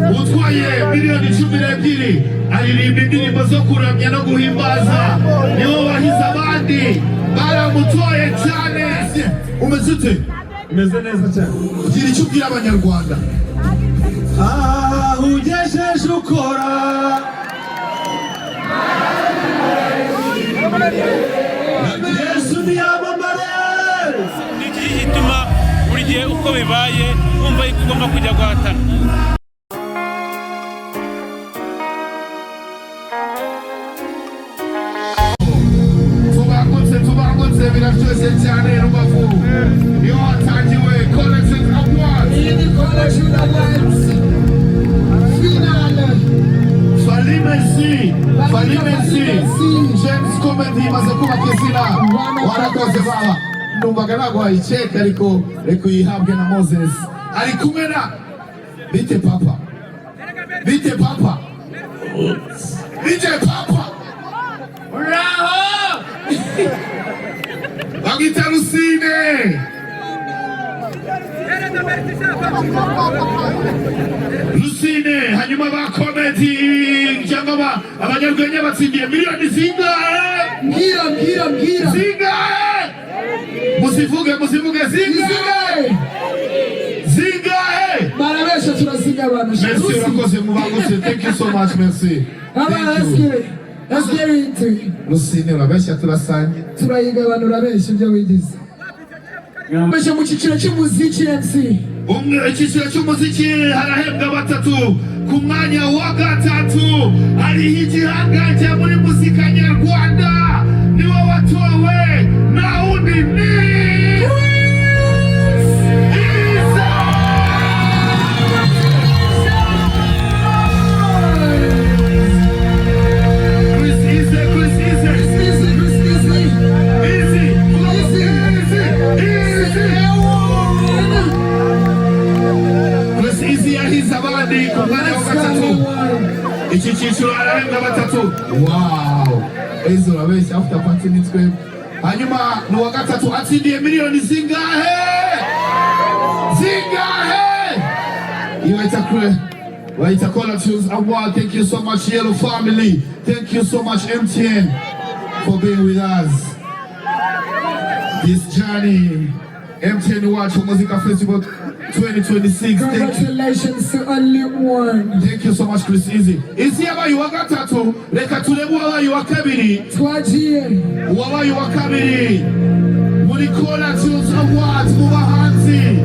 Utwaye miliyoni 12 aririmba indirimbo zo kuramya no guhimbaza, niwe wahize abandi, baramutoye cyane. Umeze ute? Meze neza cyane. Gira icyo ubwira Abanyarwanda. Aho ugejeje ukora. Yesu ntiyamamare. Ni iki gituma buri gihe uko bibaye wumva yuko ugomba kujya guhatana? Tubangutse, tubangutse, biraryoshye cyane. Rubavu niho hatangiwe Kora Tunes Awards. Iyi ni Kora Tunes Awards finale. Fally Merci, Fally Merci, James Comedy imaze kubaka izina. Warakoze baba, numvaga ntabwo wayiceka, ariko reka uyihabwe na Moses ari kumwe na bite papa, bite papa, bite papa. Uraho. Bamwita Rusine. Rusine. Hanyuma ba comedy cyangwa abanyarwenya batsindiye miliyoni zingahe? Mbwira, mbwira, mbwira. Zingahe? Muzivuge, muzivuge, zingahe? Izingahe? Zingahe? Barabesha, turazigabana. Merci, urakoze, mubangutse. Thank you so much, merci. Aba, Thank let's you. get it. Let's get into it. Rusine, urabeshya, turasangiye. Turayigabana, urabeshya ibyo wigize. Mbese mu cyiciro cy'umuziki, MC. Umwe, icyiciro cy'umuziki harahembwa batatu. Ku mwanya wa gatatu hariho igihangange muri muzika nyarwanda, niwe watowe, nta wundi ni Iza. Chris Easy, Chris Easy. Easy, Chris Easy. Easy, Easy, Easy. Chris Easy yahize abandi ku mwanya wa gatatu. Iki cyiciro arahembwa batatu. Wow, ezo urabeshya, after party ni twebwe. Hanyuma ni uwa gatatu, atsindiye miliyoni zingahe? Zingahe? Iyo bayita kure, bayita Kora Tunes Award. Thank you so much, Yellow Family. Thank you so much, MTN, for being with us this journey. MTN Iwacu Muzika Festival 2026, thank you. Congratulations to only one. Thank you so much, Chris Easy. Isi yabaye uwa gatatu, reka turebe uwabaye uwa kabiri. Twagiye. Uwabaye uwa kabiri muri Kora Tunes Awards mu bahanzi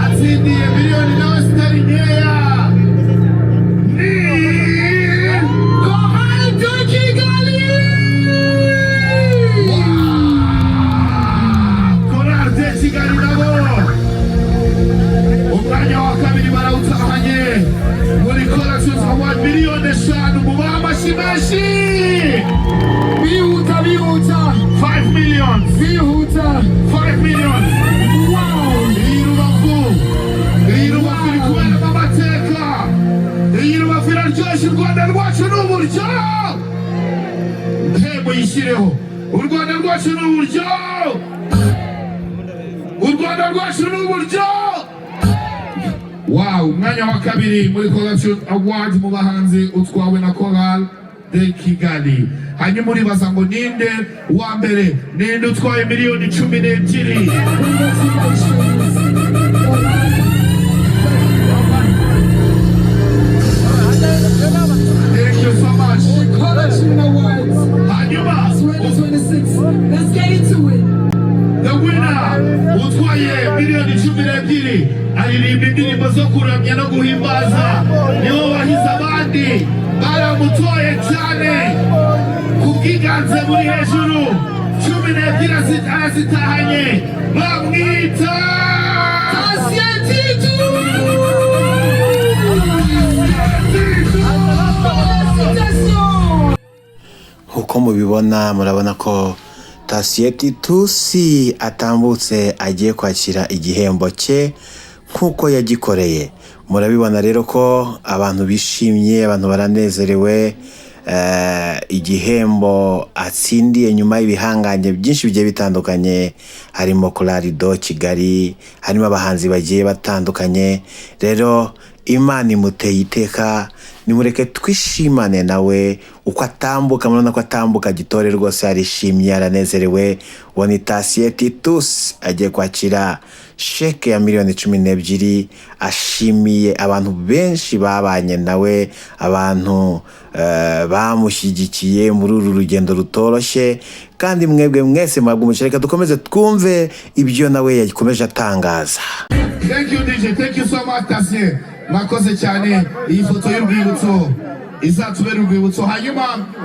atsindiye miliyoni nawe zitari nkeya ni Chorale de Kigali. Chorale de Kigali. Nabo umwanya wa kabiri barawutahanye muri Kora Tunes Award, miliyoni 5. Mu amashyi menshi. Bihuta, bihuta. 5 millions. Bihuta. 5 millions. Wow. Iyi Rubavu, iyi Rubavu iri kuberamo amateka, iyi Rubavu iraryoshye. U Rwanda rwacu ni uburyo he, muyishyireho. U Rwanda rwacu ni uburyo, u Rwanda rwacu ni uburyo. Wow, umwanya wa kabiri muri Kora Tunes Award mu bahanzi utwawe na Chorale de Kigali. Hanyuma uribaza ngo ninde wa mbere, ninde utwaye miliyoni 12? Congratulations. Thank you so much. Kora Tunes Awards Hanyuma 2026. Let's get into it. the winner, utwaye miliyoni 12 aririmba indirimbo zo kuramya no guhimbaza, niwe wahize abandi, baramutoye cyane ku bwiganze buri hejuru, 12 arazitahanye, bamwita Patient Titu. Félicitations. Nk'uko mubibona, murabona ko Patient Titus atambutse agiye kwakira igihembo cye nk'uko yagikoreye. Murabibona rero ko abantu bishimye, abantu baranezerewe. Igihembo atsindiye nyuma y'ibihangange byinshi bigiye bitandukanye, harimo Chorale de Kigali, harimo abahanzi bagiye batandukanye rero. Imana imuteye iteka. Nimureke twishimane nawe uko atambuka. Murabona ko atambuka gitore rwose, arishimye, aranezerewe. Ubona Thacien Titus agiye kwakira sheke ya miliyoni 12. Ashimiye abantu benshi babanye nawe, abantu bamushyigikiye muri uru rugendo rutoroshye. Kandi mwebwe mwese muhabwa umugisha. Reka dukomeze twumve ibyo nawe yakomeje atangaza. Thank you, DJ, thank you so much, Thacien. Mwakoze cyane. Iyi foto y'urwibutso izatubera urwibutso. Hanyuma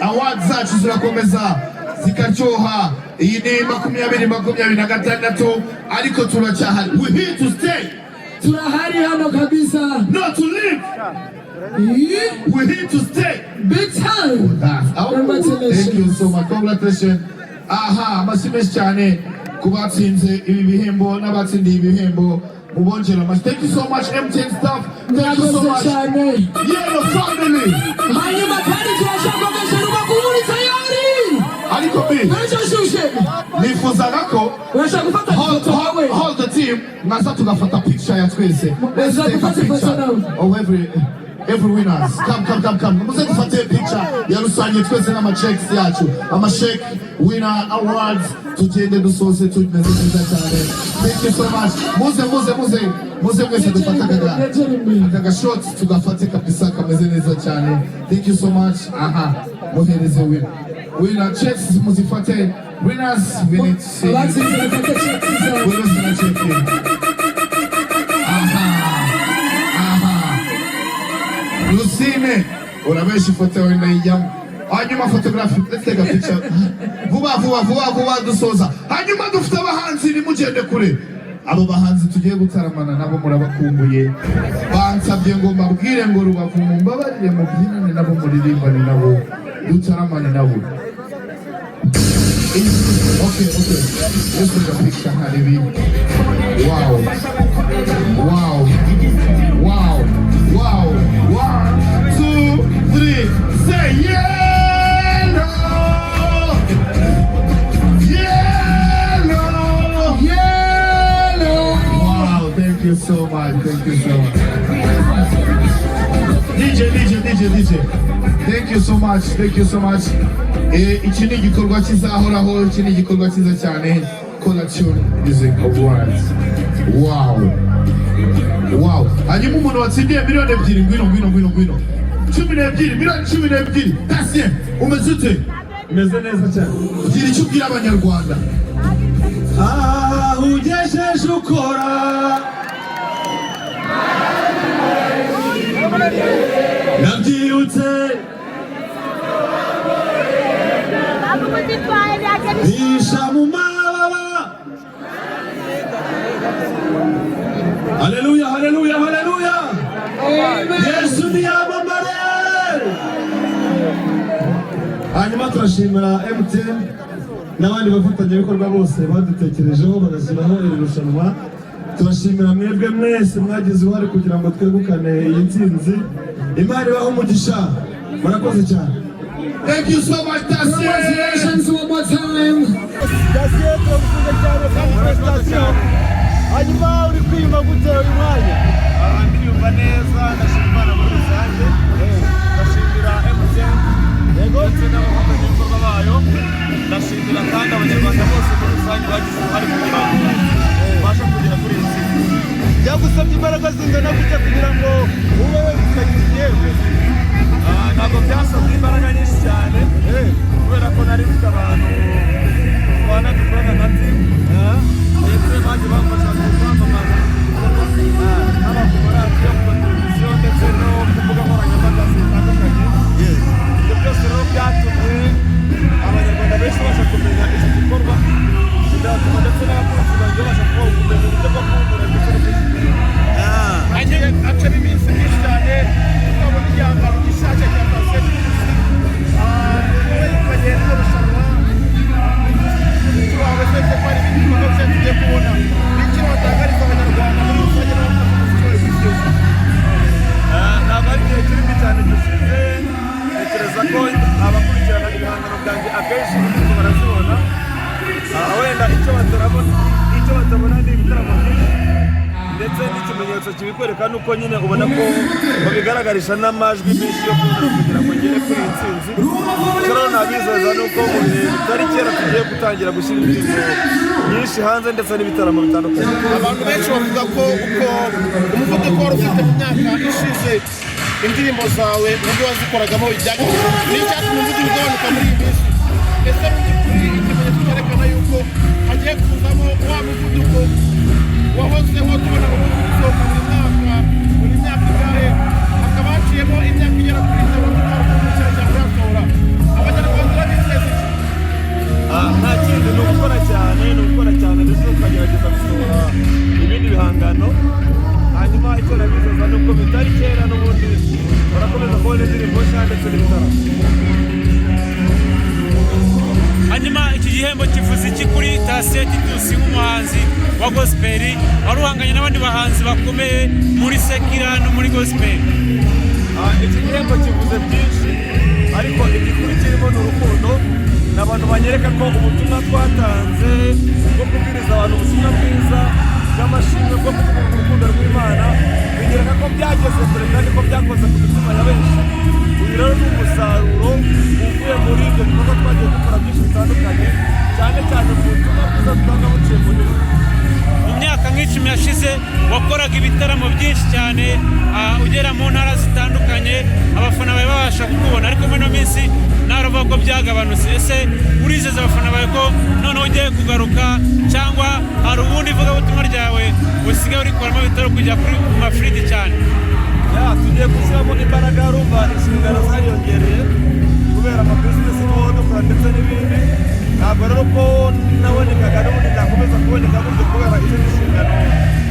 awards zacu zirakomeza zikaryoha. Iyi ni 2026, ariko turacyahari. We here to stay. Turahari hano kabisa. Not to leave. We here to stay. Big time. Oh, Congratulations. thank you so much. Congratulations. Aha, amashyi menshi cyane ku batsinze ibi bihembo n'abatsindiye ibihembo, mubongera amashyi. Thank you so much, MTN staff. Thank you so Murakoze much. cyane. Yellow family. Hanyuma kandi turashaka Rubavu muri tayari. Ariko bi Urashushe. nifuzaga ko Urashaka gufata ifoto nawe. All the team mwaza tugafata picture ya twese. Let's Uza take a gufata ifoto picture nawe. of every winners. Come, come, come, come. Muze dufate picture ya rusange twese n'amachecks yacu, amasheke winner awards. Tugende dusoze tumeze neza cyane. Thank you so much. Muze, muze, muze, muze mwese dufate aka gashot, tugafate kabisa kameze neza cyane. Thank you so much. Aha, muhereze winner checks, muzifate. Winners, we need to see you. Abatsinze bafate checks zabo. Winners na check. Aha, aha, Rusine, urabesha, ifoto yawe ndayijyamo. Hanyuma photography, let's take a picture vuba vuba vuba vuba dusoza. Hanyuma dufite abahanzi, nimugende kure. Abo bahanzi tugiye gutaramana nabo murabakumbuye. Bansabye ngo mbabwire ngo Rubavu mumbabarire mubyinane nabo, muririmbane nabo, dutaramane nabo. Okay, let's take a picture. Haribi. Wow. One, two, three, say yellow, yellow, Yellow. Wow, thank you so much, thank you so much. DJ, DJ, DJ, DJ, thank you so much, thank you so much. Iki ni igikorwa kizahoraho, iki ni igikorwa cyiza cyane. Collection Music Awards. Wow. Hanyuma umuntu watsindiye miliyoni 2, ngwino, ngwino, ngwino, ngwino. 12, miliyoni 12. Thacien, umeze ute? Meze neza cyane. Gira icyo ubwira Abanyarwanda. Aho ugejeje ukora, nabyibutse bisha mu mababa. Haleluya, haleluya, haleluya! Yesu niyamamare! Hanyuma turashimira MTN n'abandi bafatanyabikorwa bose badutekerejeho bagashyiraho iri rushanwa. Turashimira mwebwe mwese mwagize uruhare kugira ngo twegukane iyi ntsinzi. Imana ibahe umugisha, murakoze cyane. Thank you so much, Thacien. Congratulations one more time. Thacien, turagusuhuza cyane kandi félicitations. Hanyuma uri kwiyumva gute uyu mwanya? Ndiyumva neza, ndashima Imana muri rusange, ndashimira MTN ndetse n'abafatanyabikorwa bayo, ndashimira kandi Abanyarwanda bose muri rusange bagize uruhare kugira ngo tubashe kugera kuri iyi ntsinzi. Byagusabye imbaraga zingana gute kugira ngo ube wegukanye iki gihembo? Ntabwo byasabye imbaraga nyinshi cyane kubera ko nari mfite abantu tubana, dukorana na team, ndetse bagiye bamfasha mu kwamamaza iki gikorwa, haba ku maradiyo, ku mateleviziyo ndetse no ku mbuga nkoranyambaga zitandukanye. Ibyo byose rero byatumye Abanyarwanda benshi babasha kumenya iki gikorwa, bigatuma ndetse n'abakunzi banjye babasha kuba kumenya uburyo bwo kuwugura ndetse no kwishyura. Hacamo iminsi myinshi cyane tukabona igihangano gishyashya cya Thacien. Wegukanye rino rushanwa, umuziki wawe se ko hari ibindi bikorwa bishya tugiye kubona? Ni iki? Ikimenyetso kibikwereka ni uko nyine ubona ko babigaragarisha n'amajwi menshi yo kubona kugira ngo ngere kuri iyi ntsinzi. Icyo rero nabizeza ni uko mu bihe bitari kera tugiye gutangira gushyira indirimbo nyinshi hanze ndetse n'ibitaramo bitandukanye. Abantu benshi bavuga ko uko umuvuduko wari ufite mu myaka ishize, indirimbo zawe uburyo wazikoragamo, ni icyatumye umuvuduko ugabanuka muri iyi minsi. Ese mu by'ukuri ikimenyetso cyerekana yuko hagiye kuzamo wa muvuduko wahozeho, tubona umuvuduko usohoka buri mwaka, buri myaka ingahe, hakaba haciyemo imyaka igera kuri 5 tutari cyane urasohora, Abanyarwanda urabizeza iki? Nta kindi, ni ugukora cyane, ni ugukora cyane ndetse tukagerageza gusohora ibindi bihangano. Hanyuma icyo nabizeza ni uko bitari kera n'ubundi barakomeza kubona indirimbo nshya ndetse n'ibitaramo. Hanyuma iki gihembo kivuze iki kuri Thacien Titus nk'umuhanzi wa gospel wari uhanganye n'abandi bahanzi bakomeye muri secular no muri gospel? Iki gihembo kivuze byinshi, ariko igikuru kirimo ni urukundo. Ni abantu banyereka ko ubutumwa twatanze bwo kubwiriza abantu ubutumwa bwiza bw'amashimwe, bwo kuvuga urukundo rw'Imana, binyereka ko byageze kure kandi ko byakoze ku mitima ya benshi. Uyu rero ni umusaruro uvuye muri ibyo bikorwa twagiye dukora byinshi bitandukanye, cyane cyane mu butumwa bwiza dutanga buciye mu ndirimbo. Mu myaka nk'10 yashize wakoraga ibitaramo byinshi cyane, ugera mu ntara zitandukanye, abafana bawe babasha kukubona, ariko muri ino minsi nawe ko byagabanutse. Ese urizeza abafana bawe ko noneho ugiye kugaruka, cyangwa hari ubundi ivugabutumwa ryawe usigaye urikoramo bitari kujya kuri ku mafiriti cyane? Ya, tugiye gushyiramo imbaraga. Rumva inshingano zariyongereye kubera amabizinesi tuba dukora ndetse n'ibindi. Ntabwo rero ko nabonekaga n'ubundi nakomeza kuboneka gutyo kubera izindi nshingano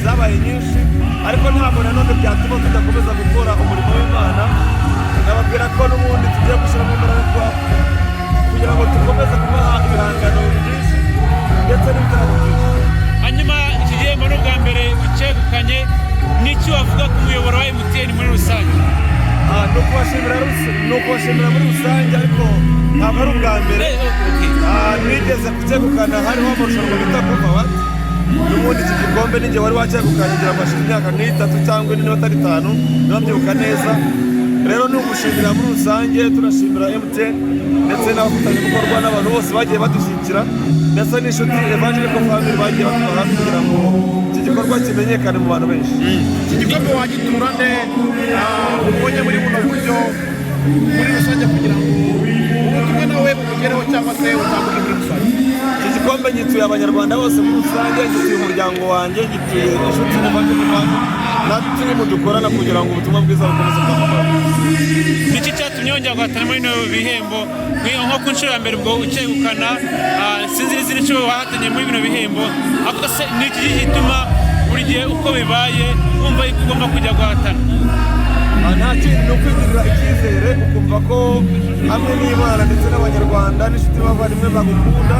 zabaye nyinshi, ariko ntabwo nanone byatuma tudakomeza gukora umurimo w'Imana. Nababwira ko n'ubundi tugiye gushyiramo imbaraga kugira ngo dukomeze kubaha ibihangano byinshi ndetse n'ibitaramo byinshi. Hanyuma iki gihembo ni ubwa mbere ucyegukanye. N'iki wavuga ku muyoboro wa MTN muri rusange? Ni ukubashimira muri rusange, ariko ntabwo ari ubwa mbere. Nigeze kucyegukana, hariho amarushanwa bita Kuva Wati. N'ubundi iki gikombe n'igihe wari wacyegukanye, ngira ngo hashize imyaka nk'itatu cyangwa 4 niba atari 5, niba mbyibuka neza. Rero ni ugushimira muri rusange, tunashimira MTN ndetse n'abafatanyabikorwa n'abantu bose bagiye badushyigikira, ndetse n'inshuti Evangelical Family bagiye batuba hafi kugira ngo iki gikorwa kimenyekane mu bantu benshi. Iki gikombe wagitura nde ubonye muri buno buryo muri rusange, kugira ngo ubutumwa nawe bumugereho cyangwa se utambuke muri rusange? Iki gikombe ngituye Abanyarwanda bose muri rusange, ngituye umuryango wanjye, ngituye inshuti n'abavandimwe na team dukorana kugira ngo ubutumwa bwiza bukomeze kwamamara. Niki cyatumye wongera guhatana muri bino bihembo nko ku nshuro ya mbere ubwo ucyegukana? Sinzi n'izindi nshuro wahatanye muri bino bihembo, ariko se ni iki gituma buri gihe uko bibaye wumva yuko ugomba kujya guhatana? Nta kindi, ni ukwigirira icyizere, ukumva ko hamwe n'Imana ndetse n'Abanyarwanda n'inshuti n'abavandimwe bagukunda.